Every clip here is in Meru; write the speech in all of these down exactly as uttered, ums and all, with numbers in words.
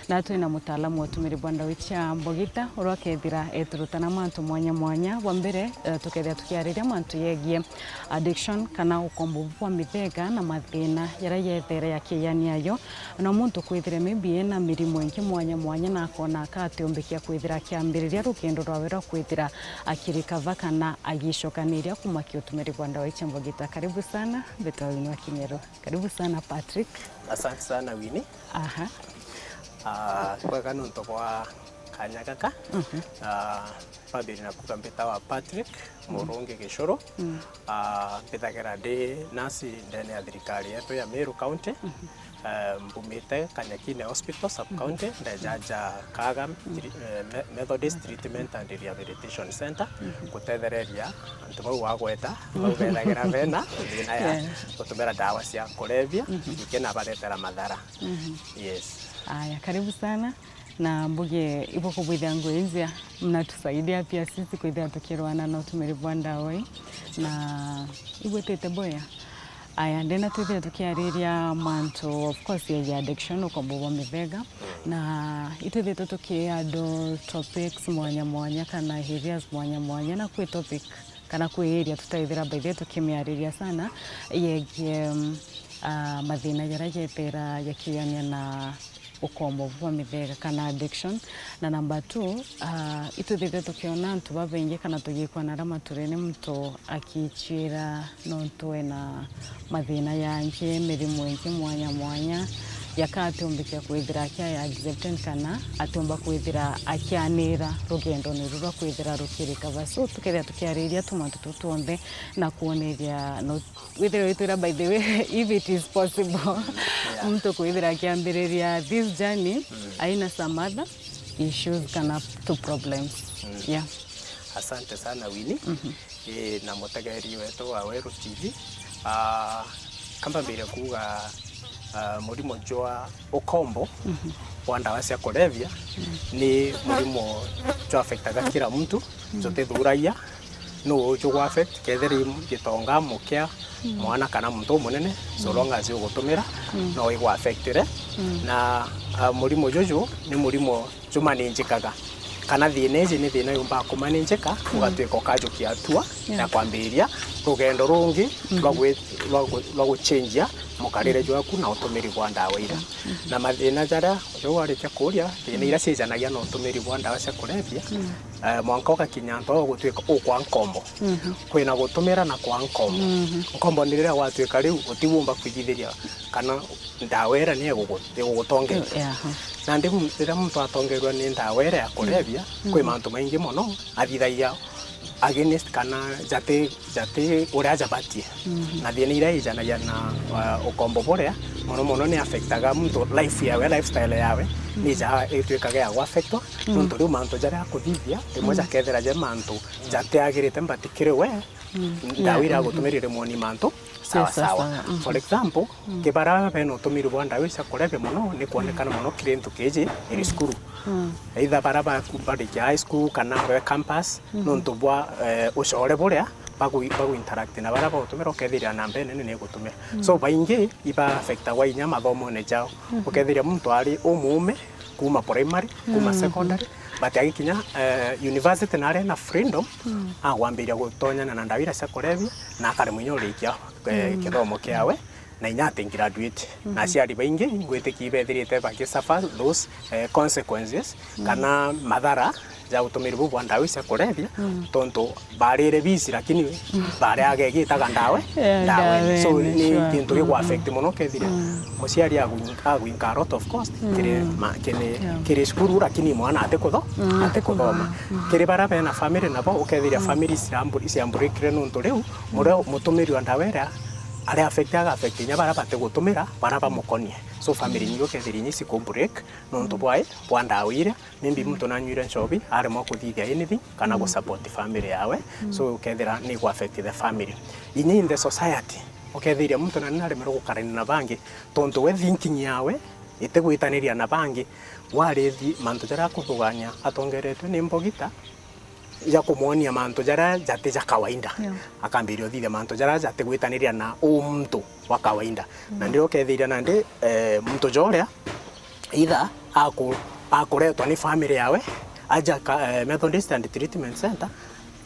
Na twina mutaalamu wa utumiri bwa ndawa cia mbogita, uria akethira eturutana mantu mwanya mwanya. Bwa mbere, eh, tukethira tukiariria mantu yegie addiction kana ukombo bwa mithega na mathina jaria yethera yakiijania yo. Na muntu kwithira maybe ena mirimo ingi mwanya mwanya na akona aka atiumbikia kwithira akiambiriria rugendo rwawe rwa kwithira akirikava kana agicokaniria kuma ki utumiri bwa ndawa cia mbogita. Karibu sana, mbitwa Winnie wa Kinyeru. Karibu sana, Patrick. Asante sana, Winnie. Aha. Ah, kwega nontu bwa kanya gaka. Mhm. Ah, twambiririe na kuuga mbitawa Patrick Murungi Gicuru. Mm. Ah, mbithagira ndi nasi ndene ya thirikari yetu ya Meru County. Mhm. Eh, mbumite Kanyakine Hospital, sub county, mhm, ndejaja Kaga, mhm, tri-, eh, Me-, Methodist Treatment and Rehabilitation Center, mhm, gutethereria antu bau wagweta, bau bethagira bena thina ya, yeah, gutumira ndawa cia kulevya, mhm, ikinabaretera mathara. Mhm. Yes. Aya, karibu sana. Na mbuge ibukubwithia ngugi njia, mnatusaidia pia sisi kwithira tukirwana na utumiri bwa ndawa ii, na ibwitite bwega. Aya, ndena twithire tukiariria mantu, of course, yegie addiction, ukombo bwa mithega, na itwithite tukiado topics mwanya mwanya kana areas mwanya mwanya, na kwi topic kana kwi area tutaithira by the way tukimiariria sana yegie, um, ah, mathina jaria jethira jakiania na ukombo bwa mithega kana addiction. Na number two, ah, itwithite tukiona antu babaingi kana tugikwa na aria maturene, muntu akichira nontu ena mathina yangi, mirimo ingi mwanya mwanya, jaka atiumbikia kwithira akia accepted kana atiumba kwithira akianira rugendone ruru rwa kwithira rukirikava. So tukethira tukiariria tumantu tutu tuonthe na kuoneria no withire witwira, by the way, if it is possible, yeah, muntu kwithira akiambiriria this journey, mm, aina some other issues kana two problems. Mm. Yeah. Asante sana, Winnie. Mhm. Eh, na mutegeri wetu wa Weru T V. Ah, kamba mbire kuuga, ah, murimo jwa ukombo, mhm, bwa ndawa cia kulevya, mm, ni murimo jwa affectaga kila mtu, mm, jutithuragia nu uju gwa affect, kethira i gitonga, mukia, mm, mwana kana muntu umunene, so, mm, long as ugutumira, mm, no igu affectire. Mm. Na, ah, murimo juju ni murimo jumanagikaga, kana thina iji ni thina yumbaga kumanagika, mm, ugatwika ukajukia hatua, yeah, ya kwambiriria rugendo rungi, mm, rwa gwi-, rwa gu-, rwa guchenjia mukarire, mm, jwaku na utumiri bwa ndawa iria. Mm. Na mathina jaria, riu warikia kuria, thina, mm, iria cijanagia na utumiri bwa ndawa cia kulevya, mm, eh, mwanka ugakinya antu au gutwika ukwa nkombo. Mhm. Kwina gutumira na kwa nkombo. Mhm. Nkombo ni riria watwika riu utiumba kwigithiria kana ndawa iria ni igugu-, igugutongeria. Yeah, aha. Nandi mu-, riria muntu atongerua ni ndawa iria ya kulevya, mm, kwi, mhm, mantu maingi mono athithagia against kana jati, jati uria jabatie. Mhm. Na thina iria ijanagia na, uh, ukombo buria, mono mono ni affectaga muntu life yawe, lifestyle yawe, mm, ni ja itwikaga ya gu affectwa, mm, nontu riu mantu jaria akuthithia, rimwe, mm, jakethira je mantu jatiagirite mbati kiri we, mm, ndawa, yeah, iria, mhm, agutumirire mwoni mantu sawa sawa. Mhm. For example, mm, ki bara bena utumiri bwa ndawa cia kulevya mono, ni kwonekana mono kiri ntu kiji iri, mm, cukuru. Mm. Either bara baku barikia high school kana be campus, mhm, nontu bwa, eh, ucore buria bagu-, bagu interact na bara bagutumira, ukethira namba inene ni igutumira. Mm. So baingi iba affectagwa inya mathomone jao. Mhm. Ukethira muntu ari umuume, kuma primary, kuma, mm, secondary, but agikinya, eh, university na ari na freedom, mm, agwambiria gutonyana na ndawa iria cia kulevya, na akaremwa inya urikia, eh, mm, kithomo kiawe, na inya ati graduate. Na, mhm, aciari baingi ngwitikia ibethirite baki suffer those, eh, consequences, mm, kana mathara ja utumiri buu bwa ndawa icia kulevya, mm, tontu barire bisi, lakini, mm, bari agegitaga ndawe, yeah, ndawe. Ndawe, so, ni, sure, kintu gigu, mm, affect mono, kethira, mm, muciari agwin-, agwinka a lot of cost, mm, kiri ma-, kiri, yeah, kiri cukuru, lakini mwana atikutho-, mm, atikuthoma. Mm. Kiri bara bena family nabo, ukethira, mm, family ciambur-, ciamburikire nontu riu, mm, muria mutumiri wa ndawa iria ari affect, aga affect inya bara batigutumira, bara bamukonie. So, family, mm, nyingi ukethira inya iciku break nontu bwa, bwa ndawa iria. Maybe, mm, muntu nanyuire nchobi, aremwa kuthithia anything, kana, mm, gu support family yawe. Mm. So, ukethira ni gu affect the family. Inya in the society, ukethiria muntu nani naremerwe gukarania na bangi, tontu we thinking yawe itigwitaniria na bangi. Warithi mantu jaria akuthugania atongeretwe ni mbogita, ja kumwonia mantu jaria jati ja kawaida. Yeah. Akambiria uthithia mantu jaria jatigwitaniria na u muntu wa kawaida. Mm. Na ndirio ukethiria nandi, eh, muntu joria either aku-, akuretwa ni family yawe, aja ka-, eh, Methodist and Treatment Center,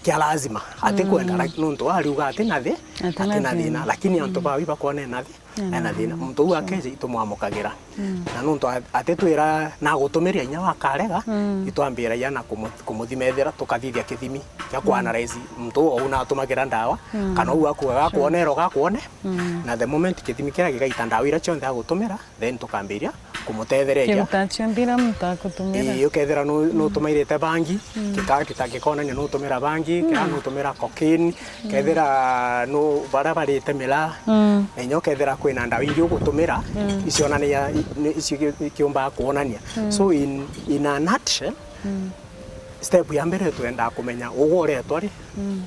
kia lazima. Atikwenda, mm, like, nontu ariuga ati na thi-, ati na thina, lakini antu, mm, bawe bakwona ena thi-, mm, ena thina. Muntu uu akeja itumwamukagira. Mm. Na nontu a-, atitwira nagutumiria inya wakarega, mm, itwambiragia na kumu-, kumuthimethera, tukathithia kithimi kia, mm, kuanalyze muntu uu ou natumagira ndawa, mm, kana uu akuuga gakwone, ero gakwone. Mm. Na the moment kithimi kiria gigaita ndawa iria cionthe agutumira, then tukambiria kumutethereria. Kiruta cionthe iria muntu akutumira. Ii, ukethira nu-, mm, nutumairite bangi, mm, kika-, kita-, gikonania nutumira bangi, kira, mm, nutumira cocaine, mm, kethira nu-, baria barite miraa, mm, na inya ukethira kwina ndawa ingi ugutumira, mm, icionania, i-, ni, icio ki-, kiumbaga kwonania. Mm. So in, in a nutshell, mm, step ya mbere twendaa kumenya uguretwa ri, mm,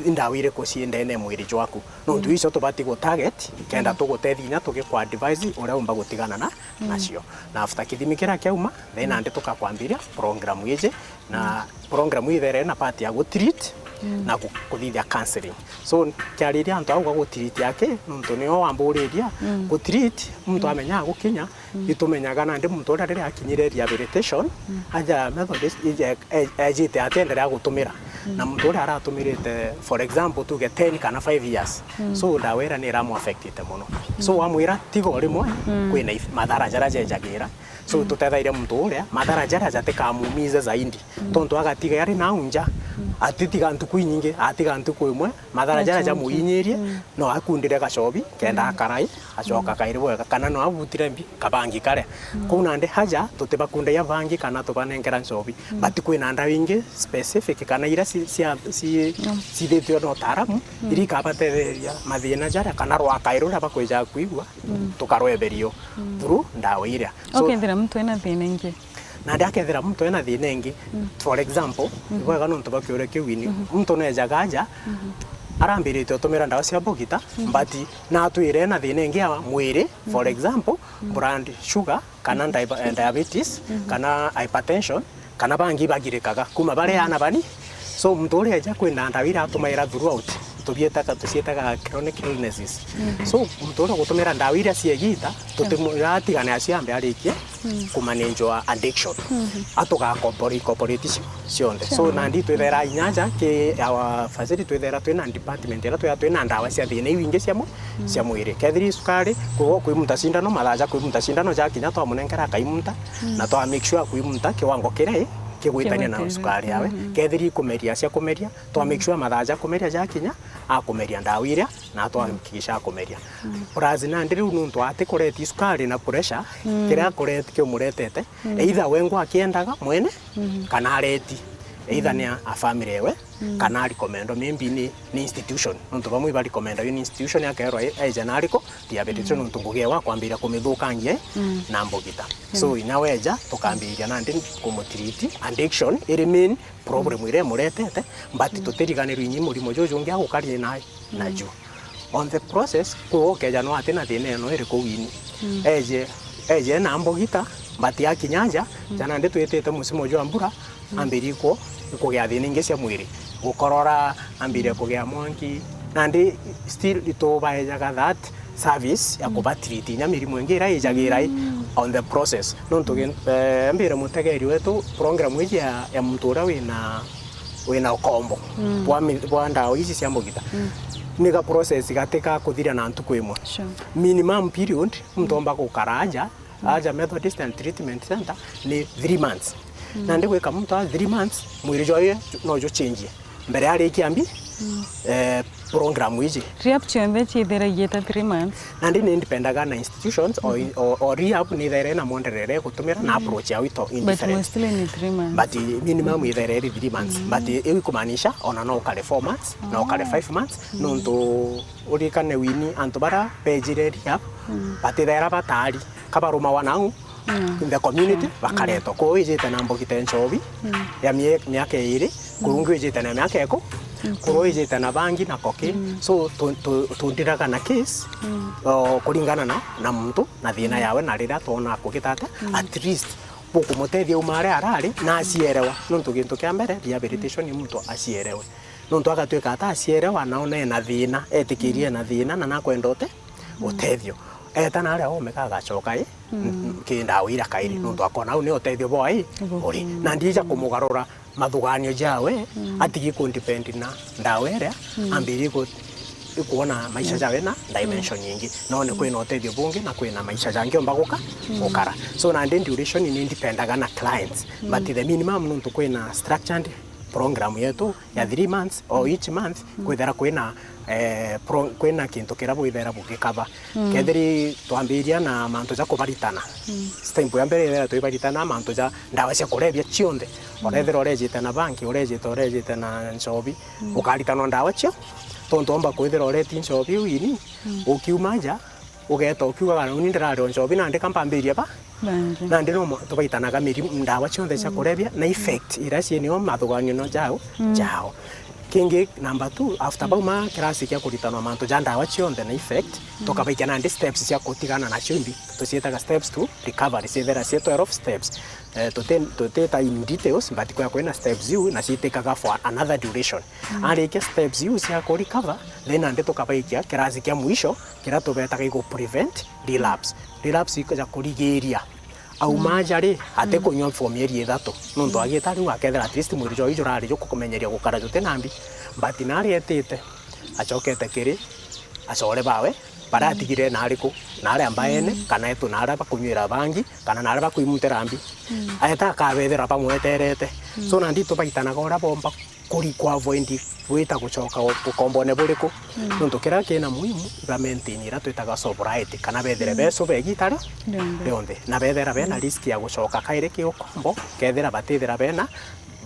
i ndawa iriku cii ndene ya mwiri jwaku. Nontu, mm, icio tubati gu target, kenda, mm, tugutethia inya tugikwa advise uria umba gutigana na, mm, nacio. Na after kithimi kiria kiauma, then, mm, nandi tukakwambiria program iji, na, mm, program ii ithere na part ya gu treat, mm, na ku-, kuthithia counseling. So, kiariria antu au ga gu treat aki, nontu nio wamburiria, mm, gu treat, muntu, mm, amenyaga gukinya, mm, itumenyaga nandi muntu uria riria akinyire rehabilitation, mm, aja Methodist, ije-, e-, ejite atienderea gutumira. Mm. Na muntu uria aratumirite, for example, tuge ten kana five years. Mm. So, ndawa iria ni iramu affectite muno. So, mm, wamwira tiga o rimwe, mm, kwina if-, mathara jaria jejagira. So, mm, tutethairia muntu uria, mathara jaria jatikamumize zaidi. Mm. Tontu agatiga ari nau nja, mm, atitiga ntuku inyingi, atiga ntuku imwe, mathara jaria jamuinyirie, mm, no akundire gacobi, kenda, mm, akarai, acoka, mm, kairi bwega, kana no abutire mbi, kabangi karia. Mm. Kou nandi aja, tutibakundagia bangi kana tubanenkera ncobi. Mm. But kwina ndawa ingi specific kana iria ci-, cia-, ci-, mm, cithitwe na utaaramu, mm, iria ikabatetheria mathina jaria kana rwakai ruria bakwijaga kwigua, mm, tukarweberio, mm, through ndawa iria. So, ukethira muntu ena thina ingi? Nandi akethira muntu ena thina ingi, mm, for example, mhm, ibwega nontu bwa kiuria kiu ini, mhm, muntu nejaga aja, mhm, arambiritie utumira ndawa cia mbugita, mhm, but natwire ena thina ingi ya mwiri, for, mhm, example, mhm, blood sugar, kana, mhm, diabe-, eh, diabetes, mhm, kana hypertension, kana bangi bagirikaga kuma bari, mhm, ana bani. So, muntu uria eja kwina ndawa iria atumaira throughout, tubietaga, tucietaga chronic illnesses. Mhm. So, muntu uria ugutumira ndawa iria ciegita, tutimwira atigane acio ambe arikie, mm, kumanenjwa addiction. Mhm. Atuga incorporate, incorporate icio cionthe. So, cionthe, nandi twithera inya aja ki our facility twithera twina department iria twithera twina ndawa cia thina iu ingi cia mwi-, mm, cia mwiri. Kethira i cukari, kwi, kwimunta cindano, mathaa ja kwimunta cindano jakinya twamunenkera akaimunta, mm, na twa make sure kwimunta kiwango kiria i kigwitania na cukari yawe. Mm. Kethira i kumeria cia kumeria, twa make sure mathaa ja kumeria jakinya, akumeria ndawa iria, na twahakikisha akumeria. Mm. Plus nandi riu nontu atikureti cukari na pressure, mm, kiria akureti kiumuretete, mm, either wengwa akiendaga mwene, mm, kana areti, either, mm, ni a, a family ewe, mm, kana arecommendwa maybe ni, ni institution. Nontu bamwe ibarecommendagio ni institution, akerwa e-, eje na ariko rehabilitation, mm, nontu ngugi ewe akwambiria kumithukangia, mm, na mbugita. Mm. So, inya weja, tukambiria nandi kumutreat addiction, iri main problem, mm, iria imuretete, but, mm, tutiriganirwe inyi murimo juju ungi agukarie na, mm, naju. On the process, kwi ukeja no ati na thina ino iri kuu ini. Mm. Eje, eje na mbugita, but akinya nja, mm, ja nandi twitite musimo jwa mbura, mm, ambirie ku-, kugia thina ingi cia mwiri. Gukorora, ambirie, mm, kugia mwanki. Nandi still itubaejaga that service ya, mm, kubatreat inya mirimo ingi iria ijagira i, mm, on the process. Nontu, mm, gin-, eh, mbire mutegeri wetu, program iji ya, ya muntu uria wina, wina ukombo, mm, bwa mi-, bwa ndawa ici cia mbugita, mm, ni ga process gati ka kuthira na ntuku imwe. Sure. Minimum period, muntu, mm, omba gukara aja, mm, aja Methodist and Treatment Center ni three months. Mm. Nandi gwika muntu a three months, mwiri jwawe no juchenjie mbere arikia mbi, mm, eh, program iji. Rehab cionthe ciithiragia ta three months? Nandi ni indipendaga na institutions, o, mm-hmm, o, o rehab ni ithaire na mwenderere gutumira na, mm, approach yao ito. But indifferent. Mostly ni three months. But minimum, mm, ithaire iri three months. Mm. But iu ikumaanisha ona no ukare four months, no ukare, oh, five months, mm, nontu urikane wini antu bara bejire rehab, mm, batithaira batari. Kabarumawa nau, mm, in the community, mm, bakaretwa. Kuu ijite na mbugita nchobi, mm, ya mie-, miaka iiri, kuu, mm, ungi ijite na miaka iku, mm, kuu ijite na bangi na cocaine. Mm. So, tu-, tu-, tundiraga na case, mm, o, kuringana na, na muntu, na thina, mm, yawe, na riria twona akugita atia, mm, at least bukumutethia uma aria arari, na acierewa. Nontu gintu kia mbere, rehabilitation ni muntu acierewe. Nontu agatwika ata acierewa, na ona ena thina, etikirie, mm, ena thina, na nakwenda ute-, mm, utethio. eeta naria omeka agacoka i, ki ndawa iria kairi, nontu akona au ni utethio bwa i, uri. Na ndija kumugarura mathuganio jawe, atigi ku depend na ndawa iria, ambiri ku-, kuona maisha jawe na dimension ingi. None kwina utethio bungi na kwina maisha jangi omba guka-, gukara. So, nandi duration ni ndipendaga na clients, but the minimum, nontu kwina structured program yetu ya three months or each month, kwithira kwina, eh, pro-, kwina kintu kiria bwithira bugikava. Kethiri twambiria na mantu ja kubaritana. Step ya mbere ithira twibaritana mantu ja ndawa cia kulevya cionthe. Urethira urejite na bangi, urejite, urejite na nchobi, ukaritanwa ndawa cio. Tontu omba kwithira ureti nchobi iu ini, ukiuma nja, ugeeta ukiugaga, "Uni ndirari o nchobi, nandi ka mpambirie ba." Nandi no mo-, tubaitanaga mirimu, ndawa cionthe cia kulevya na effect iria ciinio mathuganio jao, jao. Kingi, number two, after bauma kirasi kia kuritanwa mantu ja ndawa cionthe na effect, tukabaikia nandi steps cia kutigana nacio imbi. Tuciitaga steps to recovery, ciithira cie twelve steps. Eh, tuti-, tutita in details, but kwa kwina steps iu na ciitikaga for another duration. Arikia steps iu cia ku recover, then nandi tukabaikia kirasi kia mwisho, kiria tubetaga igu prevent relapse. Relapse iko ja kurigiria. Auma aja ri, atikunywa for mieri ithatu. Nontu agita riu akethira at least mwiri jwawe jurari jukumenyeria gukara juti na mbi. But nari etite, acokete kiri acore bawe, baria atigire na ariku, na aria mbaene, kana etu na aria bakunywira bangi, kana na aria bakwimutira mbi. Aeta akabethira bamweterete. So, nandi tubaitanaga uria bomba kuri-, ku avoid gwita gucoka u-, ukombone buriku. Nontu kiria kina muhimu, iba maintain iria twitaga sobriety, kana bethire besober igita ri-, rionthe. Na bethira bena risk ya gucoka kairi ki ukombo, kethira batithira bena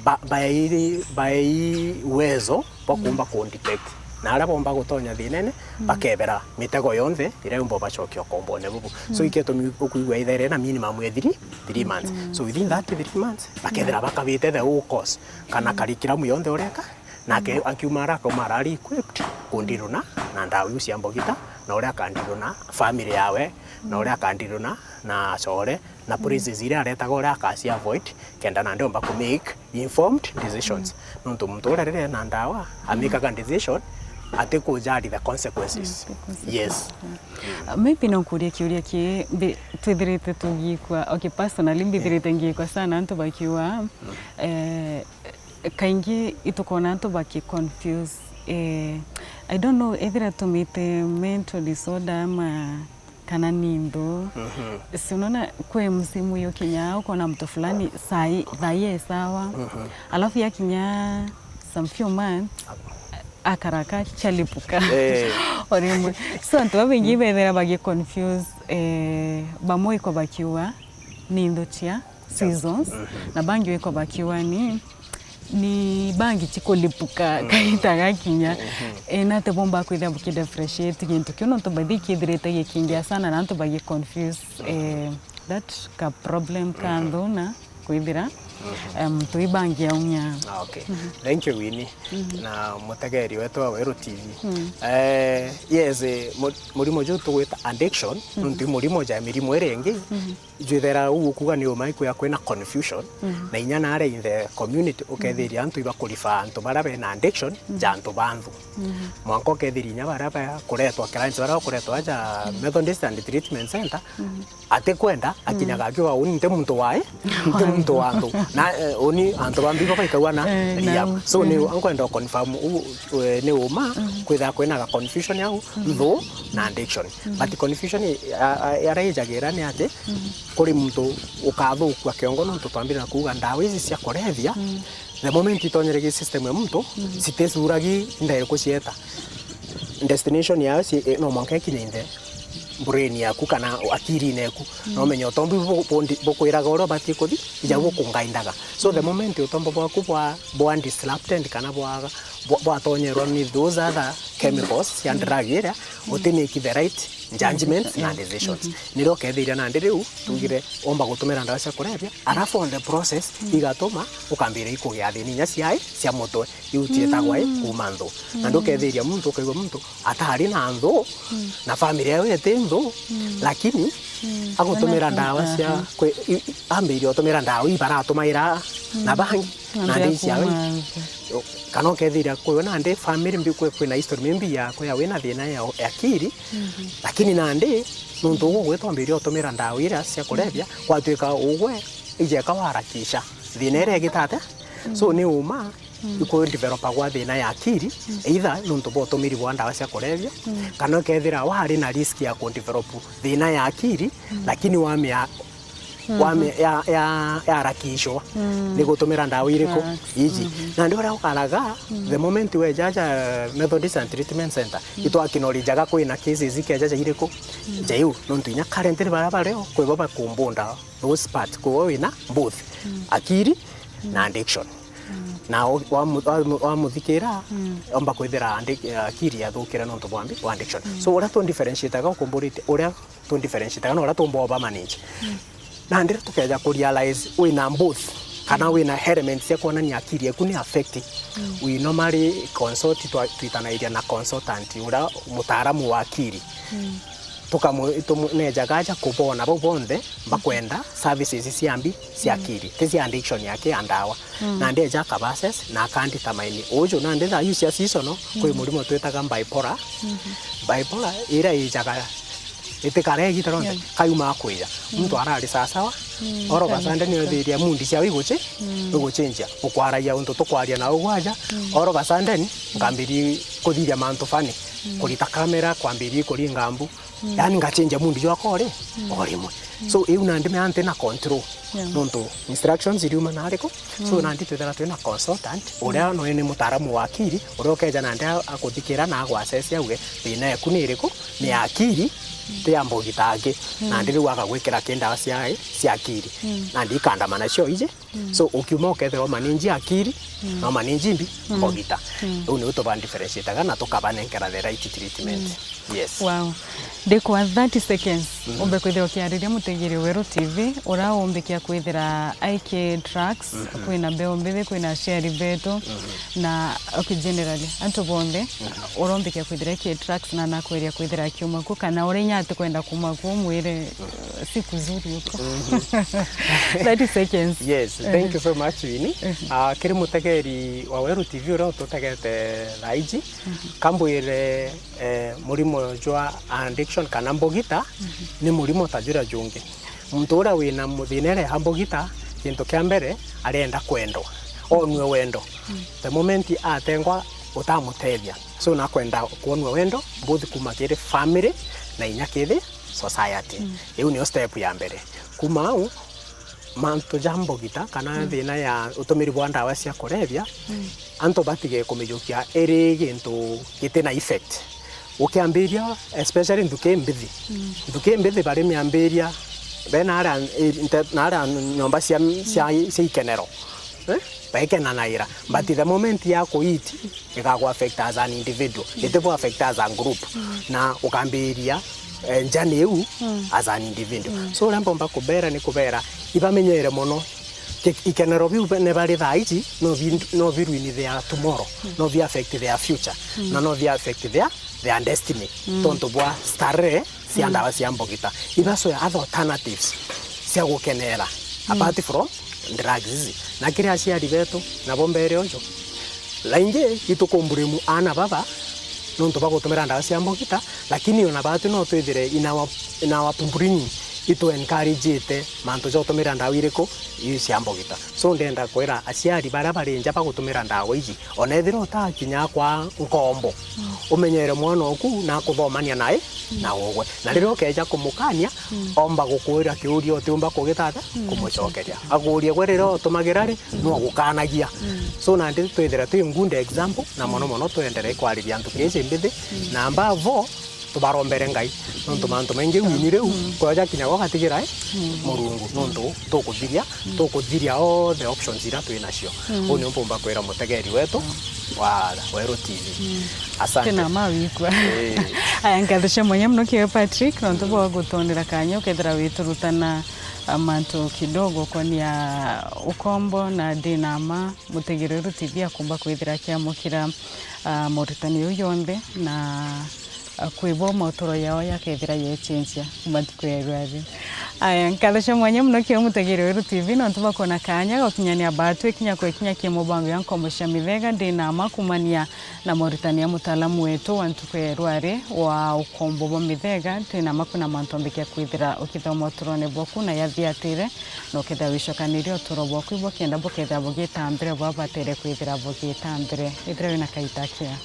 ba-, baei, baei uwezo bwa kumba ku detect. Na aria bomba gutonya thinene, bakebera mitego yonthe iria yumba bacokia ukombone bubu. So, ikio gitumi ukwigua ithere na minimum ya three, three months. So, within that three months, bakethira bakabite the whole course, kana curriculum yonthe ureka, nake akiuma ara akauma arari equipped kundiruna na ndawa iu cia mbogita, na uria akandiruna family yawe, na uria akandiruna na acore, na places iria aretaga uria akaci avoid, kenda nandi omba ku make informed decisions. Nontu muntu uria riria ena ndawa, amikaga decision, atikujaria the consequences. Yes. Uh, maybe no nkurie kiuria ki, mbi-, twithirite tugikwa, okay, personally, mbithirite ngikwa sana antu bakiuga, eh, kaingi itukona antu baki confuse, eh, I don't know, ethira tumite mental disorder ama kana ni nthu. Si unaona kwi msimu yukinyaa, ukona mtu fulani sai, thai e sawa. Alafu yakinya some few months, akaraka chalipuka. Eh. O rimwe. So, antu babaingi bethira bagi confuse, eh, bamwe iko bakiuga ni nthu cia seasons, na bangi wiko bakiuga ni, ni bangi chikulipuka kaita gakinya. Eh, nate bomba kwithira bukidifferentiate gintu kiu, nontu bathi kithirite gikingia sana na antu bagi confuse, eh, that ka problem ka nthu na kwithira, em, tui bangi aumia. Ah, okay. Thank you, Winnie. Na mutegeri wetu wa Weru T V. Eh, yes, eh, mu-, murimo juu tugwita addiction, nontu i murimo ja mirimo iria ingi, jwithera uu ukuga ni uma ikwia kwina confusion, na inya naria in the community ukethiria antu ibakurifa antu baria bena addiction ja antu ba nthu. Mwanka ukethiria inya baria bakuretwa clients baria bakuretwa aja Methodist and Treatment Center, atikwenda akinyaga akiuga, "Uni nti muntu wa i, nti muntu wa nthu." Na, eh, uni antu ba mbi babaikagua na ria. So, ni nkwenda u confirm u, eh, ni uma kwithira kwina ga confusion au, nthu na addiction. But confusion i-, a-, a-, aria ijagira ni ati, kuri muntu ukathukua kiongo nontu twambire na kuuga ndawa ici cia kulevya, the moment itonyere gi system ya muntu, citecuragi ndai kucieta. Destination yayo ci-, i-, no mwanka ikinye in the brain yaku kana akirine yaku. No menye utombi bu-, bundi-, bukwiraga uria ubati kuthi, ija bukungaindaga. So the moment utombo bwaku bwa, bwa disrupted kana bwa, bwa, bwatonyerwa ni those other chemicals cia drug iria, uti make the right judgments na decisions. Nirio ukethiria nandi riu tugire omba gutumira ndawa cia kulevya, alafu on the process igatuma ukambira ikugia thina inya ciai cia mutwe, iu cietagwa i kuma nthu. Na ndukethiria muntu, ukaigua muntu atari na nthu, na family yawe iti nthu, lakini agutumira ndawa cia kwi-, i-, i-, ambiririe utumira ndawa ibaratumaira na bangi. Na nandi cia kuuma nthi. Kana ukethira kwi nandi family mbi, kwi, kwina history mimbi ya kwithira wina thina ya akiri, lakini nandi nontu ugu gwitwa mbiri utumira ndawa iria cia kulevya, gwatuika ugwe ijeka warakisha thina iria igita atia. So ni uma iku developa gwa thina ya akiri, either nontu bwa utumiri bwa ndawa cia kulevya, kana ukethira wari na risk ya ku develop thina ya akiri, lakini wamia wame-, ya, ya, yarakishwa ni gutumira ndawa iriku iji. Nandi uria ukaraga, the moment wejaja Methodist and Treatment Center, itwakinorijaga kwina cases ikejaja iriku ja iu, nontu inya currently baria bario kwibo bakumbunda those part, kwibo wina both akiri na addiction. Na o-, wamu-, wamu-, wamuthikira, omba kwithira andi-, akiri yathukire nontu bwa mbi, bwa addiction. So, uria tu differentiataga ukumburitie, uria tu differentiataga na uria tumba uba manage. Na ndira tukeja ku realize wina both, kana wina elements cia kuonania akiri eku ni affect. We normally consult, twa-, twitanairia na consultant, uria mutaaramu wa akiri. Tukamu-, tumu-, nejaga aja kubona bau bonthe bakwenda services cia mbi cia akiri, ti cia addiction yake ya ndawa. Na ndeja akaba assess na akandetermine uju, na ndetha yu cia seasonal, kwi murimo twitaga bipolar. Bipolar iria ijaga itikare igita rionthe, kayuma akwija. Muntu arari sawasawa, all of a sudden yothiria mood ciao iguchi-, iguchinjia. Ukwaragia untu tukwaria na ugwaja, all of a sudden nkambiria kuthiria mantu funny, kurita kamera, kwambiria kuringa mbu. Yani ngachenja mood jwakwa ori, o rimwe. So, iu nandi me anti na control. Nontu instructions iriuma na ariku. So, nandi twithira twina consultant, uria noe ni mutaaramu wa akiri, uria ukeja nandi a-, akuthikira na agwassess auge, thina eku ni iriku, ni ya akiri, ti ya mbogita angi. Nandi riu agagwikira ki ndawa cia, cia akiri. Nandi ikandamana cio iji, So, ukiuma ukethirwa umanage akiri, na umanage mbi, mbogita. Riu niu tuba differentiataga na tukabanenkera the right treatment. Yes. Wow. Ndikwa thirty seconds, umbe kwithirwa ukiariria mutegeri Weru T V, uria umbikia kwithira aiki tracks, kwina mbeu mbithi, kwina aciari betu, na, okay, generally, antu bonthe, uria umbikia kwithira aiki tracks na nakweria kwithira akiuma ku, kana uria inya atikwenda kuma ku, mwire, siku nzuri huko. Thirty seconds. Yes, thank you so much, Winnie. Ah, kiri mutegeri wa Weru T V uria ututegete thaa iji, kambwire, eh, murimo jwa addiction kana mbogita ni murimo ta juria jungi. Muntu uria wina muthina iria ya mbogita, kintu kia mbere, arenda kwendwa. Onue wendo. The moment atengwa, utamutethia. So, nakwenda kwonua wendo, both kuma kiri family na inya kiri society. Iu niyo step ya mbere. Kuma au, mantu ja mbogita kana thina ya utumiri bwa ndawa cia kulevya, antu batige kumijukia iri gintu giti na effect. Ukiambiria, especially nthuki mbithi. Nthuki mbithi bari miambiria, be naria, eh, nte-, naria nyomba cia, cia, cia ikenero. Eh? Baikenanaira. But the moment ya kuit, igagu affect as an individual. Itibu affect as a group. Na ukambiria, eh, njani iu as an individual. So, uria mbomba kubera ni kubera, ibamenyere mono. Ki-, ikenero biu be-, ne bari thaa iji, no bi-, no bi ruin their tomorrow, no bi affect their future, na no bi affect their, their destiny. Tontu bwa starehe cia ndawa cia mbogita. Ibacoya other alternatives cia gukenera, apart from drugs ici. Na kiri aciari betu, nabo mbere uju. Laingi itukumburimu aana baba, nontu bwa gutumira ndawa cia mbogita, lakini ona batu no twithire in our, in our upbringing, itu encourage-ite mantu ja gutumira ndawa iriku, iu cia mbogita. So, ndenda kwira aciari baria bari nja ba gutumira ndawa iji, ona ethira utakinya kwa nkombo, umenyere mwana oku na akuthomania nae na ugwe. Na riria ukeja kumukania, omba gukuria kiuria utiumba kugitata kumucokeria. Akurie gwe riria utumagira ri, no gukanagia. So, nandi twithire twi good example, na mono mono twenderee kwariria nthuki iji mbithi, na above all, tubarombere Ngai, nontu mantu maingi wini riu, kwoja kinya gwa gatigira, eh, Murungu, nontu tukuthiria, tukuthiria all the options iria twi nacio. Uu niu mpumba kwira mutegeri wetu wa Weru T V. Asante. Kina ma wikwa. Eh. Aya, ngatho cia mwanya muno kiwe Patrick, nontu bwa gutonera kanya ukethira witurutana, ah, mantu kidogo konia ukombo na ndina ma mutegeri Weru T V akumba kwithira akiamukira, ah, morutani jau jonthe na Kwibwa mauturo yao yakethira yecenjia kuma ntuku ya rwari. Aya, nkatho cia mwanya muno kiri mutegeri weru T V nontu bwa kwona kanya gokinyania batu ikinya kwa ikinya kia mubango ya nkombo cia mithega. Ndi na ma kumania na moritani ya mutaalamu wetu wa ntuku ya rwari wa ukombo bwa mithega. Ndi na ma kwina mantu ombikia kwithira ukithoma uturone bwaku na yathiatire, na ukethira wicokanirie uturo bwaku ibwa kenda bukethira bugita mbere bwa batere kwithira bugita mbere. Ithira wina kaita kia